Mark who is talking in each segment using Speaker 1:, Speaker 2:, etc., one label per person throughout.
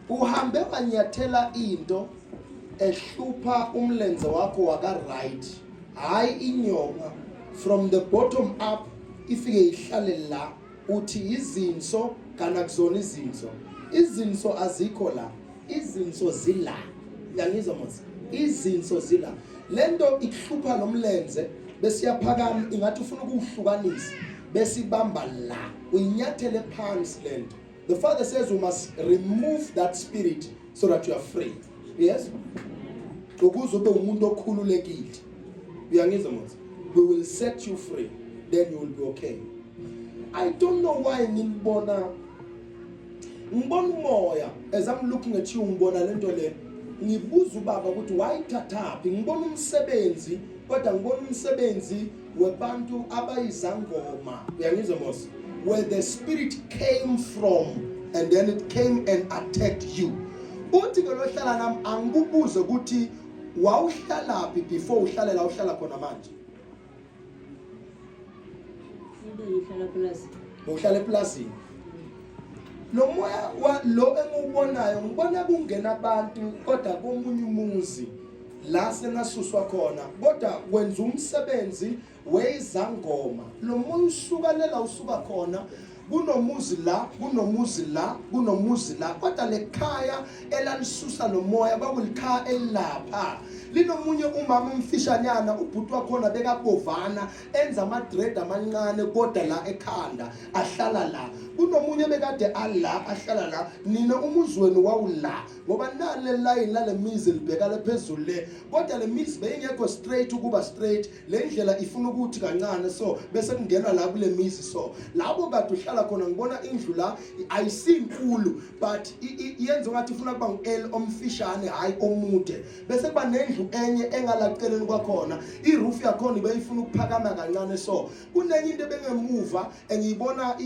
Speaker 1: Uhambe wanyathela into ehlupha umlenze wakho waka right, hayi inyoka from the bottom up ifike ihlale la uthi izinso kana kuzona izinso. Izinso azikho la, izinso zila. Uyangizwa mos? Izinso zila. Lento ikuhlupha lomlenze bese iyaphakama ingathi ufuna ukuwuhlukanisa bese ibamba la uyinyathele phansi lento. The father says you must remove that spirit so that you are free. Yes? Ukuze ube umuntu okhululekile. Uyangizwa mos? We will set you free. Then you will be okay. I don't know why nginibona ngibona umoya as I'm looking at you ngibona lento le ngibuza ubaba ukuthi wayithathaphi ngibona umsebenzi kodwa ngibona umsebenzi webantu abayizangoma uyangizwa mos where the spirit came from and then it came and attacked you uthi ke lohlala nami angikubuze ukuthi wawuhlalaphi before uhlale la uhlala khona manje.
Speaker 2: Ngihlala epulazini.
Speaker 1: Uhlala epulazini. Lo moya wa lo engiwubonayo ngibona kungena abantu kodwa komunye umuzi la senasuswa khona kodwa wenza umsebenzi weyizangoma. Lo moya usuka lela usuka khona kunomuzi la kunomuzi la kunomuzi la kodwa lekhaya elalisusa lo moya kwakulikhaya elilapha linomunye umama umfishanyana ubhuti wakhona bekabovana enza ama-dread amancane kodwa la ekhanda ahlala la kunomunye bekade ala ahlala la nina umuzi wenu wawula ngoba nale layini lale mizi libhekale phezulu le kodwa le mizi beyingekho straight ukuba straight Le ndlela ifuna ukuthi kancane so bese kungenwa la kule mizi so labo kade uhlala khona ngibona indlu la ayisinkulu but yenza ngathi ifuna kuba ngu-L omfishane hayi omude bese kuba nendlu enye engalaceleni kwakhona iroof yakhona ibeyifuna ukuphakama kancane so kunenye into ebengemuva engiyibona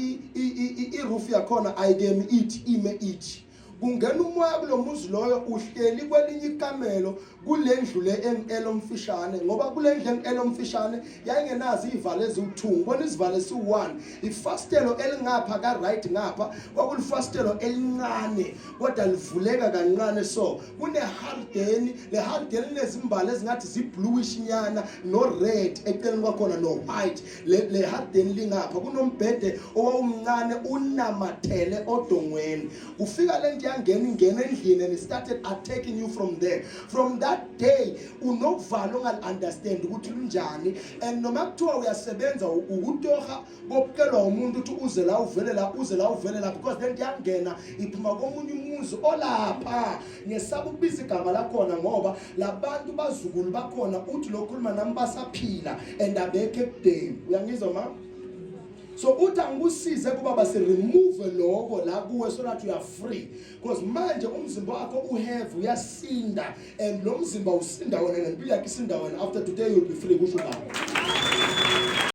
Speaker 1: iroof yakhona ayikemi ithi ime ithi kungena umoya kulomuzi loyo uhleli kwelinye ikamelo kulendlu le elomfishane ngoba kulendlu elomfishane yayingenazo izivalo eziwu2 ngibona izivalo esiwu1 ifastelo elingapha ka right ngapha kwakulifastelo elincane kodwa livuleka kancane so kune hardeni le hardeni linezimbali ezingathi zi bluish nyana no red eceleni kwakhona no white le le hardeni lingapha kunombhede owawumncane unamathele odongweni Ufika lento yangena ingena endlini and started attacking you from there. From that day unokuvalo ongal understand ukuthi lunjani and noma kuthiwa uyasebenza ukutoha kokucelwa umuntu ukuthi uze la uvele la uze la uvele la because lento yangena iphuma komunye umuzi olapha ngesaba ukubiza igama lakhona ngoba labantu bazukulu bakhona uthi lokhuluma nami basaphila and abekho ekudeni uyangizwa ma So uthi angikusize kuba basi remove lokho la kuwe so that you are free because manje umzimba wakho uheavy uyasinda and lo mzimba usinda wena nempilo yakhe isinda wena after today you'll be free kusho ubaba.